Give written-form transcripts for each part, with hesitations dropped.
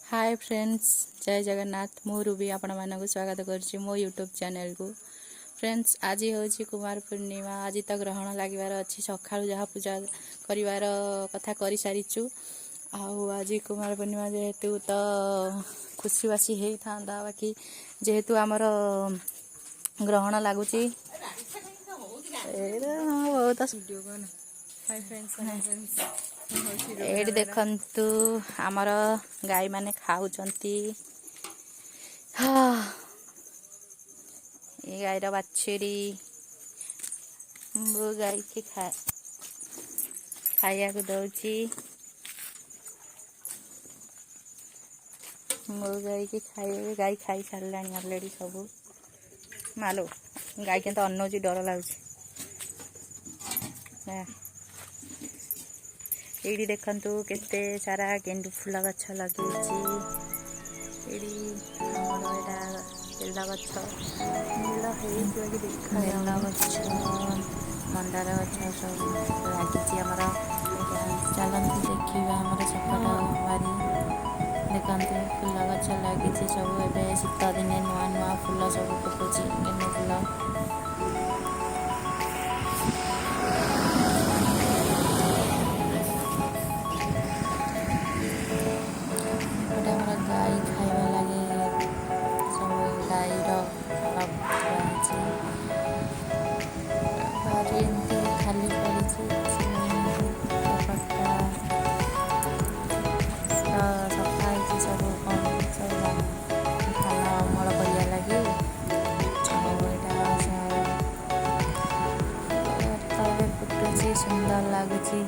ହାଏ friends, ଜୟ ଜଗନ୍ନାଥ। ମୁଁ Ruby ଆପଣମାନଙ୍କୁ ସ୍ୱାଗତ କରୁଛି ମୋ ୟୁଟ୍ୟୁବ୍ ଚ୍ୟାନେଲକୁ। ଫ୍ରେଣ୍ଡସ୍, ଆଜି ହେଉଛି କୁମାର ପୂର୍ଣ୍ଣିମା। ଆଜି ତ ଗ୍ରହଣ ଲାଗିବାର ଅଛି। ସକାଳୁ ଯାହା ପୂଜା କରିବାର କଥା କରିସାରିଛୁ। ଆଉ ଆଜି କୁମାର ପୂର୍ଣ୍ଣିମା ଯେହେତୁ ତ ଖୁସିବାସି ହେଇଥାନ୍ତା, ବାକି ଯେହେତୁ ଆମର ଗ୍ରହଣ ଲାଗୁଛି, ଏଇଟା ବହୁତ। High friends, high friends. ଏଇଠି ଦେଖନ୍ତୁ, ଆମର ଗାଈମାନେ ଖାଉଛନ୍ତି। ହଁ, ଏ ଗାଈର ବାଛୁରୀ ମୁଁ ଗାଈକି ଖାଇବାକୁ ଦଉଛି। ମୋ ଗାଈକି ଖାଇବାକୁ, ଗାଈ ଖାଇ ସାରିଲାଣି ଅଲରେଡ଼ି ସବୁ। ମାଲୋ, ଗାଈ କେମିତି ଅନଉଛି, ଡର ଲାଗୁଛି। ହଁ। ଏଇଠି ଦେଖନ୍ତୁ, କେତେ ସାରା ଗେଣ୍ଡୁ ଫୁଲ ଗଛ ଲଗେଇଛି। ଏଇଠି ଆମର ଏଇଟା ବେଲ ଗଛ, ବେଲ ହେଇଛି ବାକି ବେଲ ଦେଖାଯାଉନି। ଗଛ, ମନ୍ଦାର ଗଛ ସବୁ ଲାଗିଛି ଆମର। ଏଇଟା ଚାଲନ୍ତୁ ଦେଖିବା ଆମର ସେପଟ ବାରି। ଦେଖନ୍ତୁ, ଫୁଲ ଗଛ ଲାଗିଛି ସବୁ। ଏବେ ଶୀତ ଦିନେ ନୂଆ ନୂଆ ଫୁଲ ସବୁ ଫୁଟୁଛି, ଗେଣ୍ଡୁ ଫୁଲ। ଏପଟେ ଆମର ଗାଈ ଖାଇବା ଲାଗି ସବୁ ଗାଈର ଗୁହାଳ ଥୁଆ ହେଇଛି। ବାରି ଏମିତି ଖାଲି ପଡ଼ିଛି, କିଛି ନାହିଁ ଏମିତି। ଏପଟଟା ତ ସଫା ହେଇଛି ସବୁ, କଣ ସବୁ ଧାନ ଅମଳ କରିବା ଲାଗି। ଆଉ ଏଇଟା ତ ଏବେ ଫୁଟୁଛି, ସୁନ୍ଦର ଲାଗୁଛି।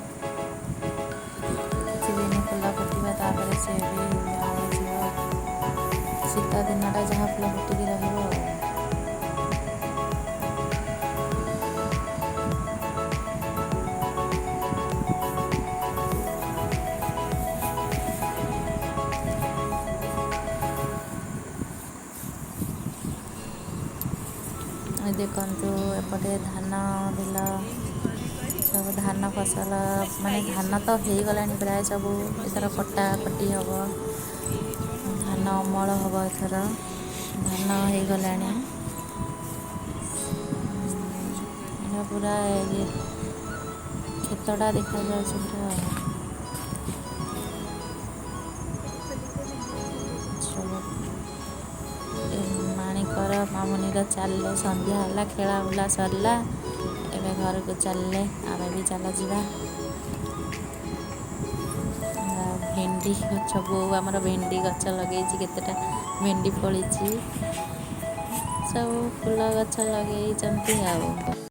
କିଛି ଦିନ ଫୁଲ ଫୁଟିବ, ତାପରେ ସେ ବି ଝାଉଁଳିଯିବ। ଶୀତ ଦିନଟା ଯାହା ଫୁଲ ଫୁଟିକି ରହିବ ଆଉ। ଦେଖନ୍ତୁ, ଏପଟେ ଧାନ ବିଲ ସବୁ, ଧାନ ଫସଲ, ମାନେ ଧାନ ତ ହେଇଗଲାଣି ପ୍ରାୟ ସବୁ। ଏଥର କଟା କଟି ହବ, ଧାନ ଅମଳ ହବ ଏଥର। ଧାନ ହେଇଗଲାଣି। ଏଇଟା ପୁରା ଇଏ କ୍ଷେତଟା ଦେଖାଯାଉଛି ପୁରା ସବୁ। ଏ ମାଣିକର ମାମୁନିର ଚାଲିଲେ, ସନ୍ଧ୍ୟା ହେଲା, ଖେଳା ବୁଲା ସରିଲା, ଏବେ ଘରକୁ ଚାଲିଲେ। ଆମେ ବି ଚାଲ ଯିବା। ଭେଣ୍ଡି ଗଛ, ବୋଉ ଆମର ଭେଣ୍ଡି ଗଛ ଲଗେଇଛି, କେତେଟା ଭେଣ୍ଡି ଫଳିଛି। ସବୁ ଫୁଲ ଗଛ ଲଗେଇଛନ୍ତି ଆଉ।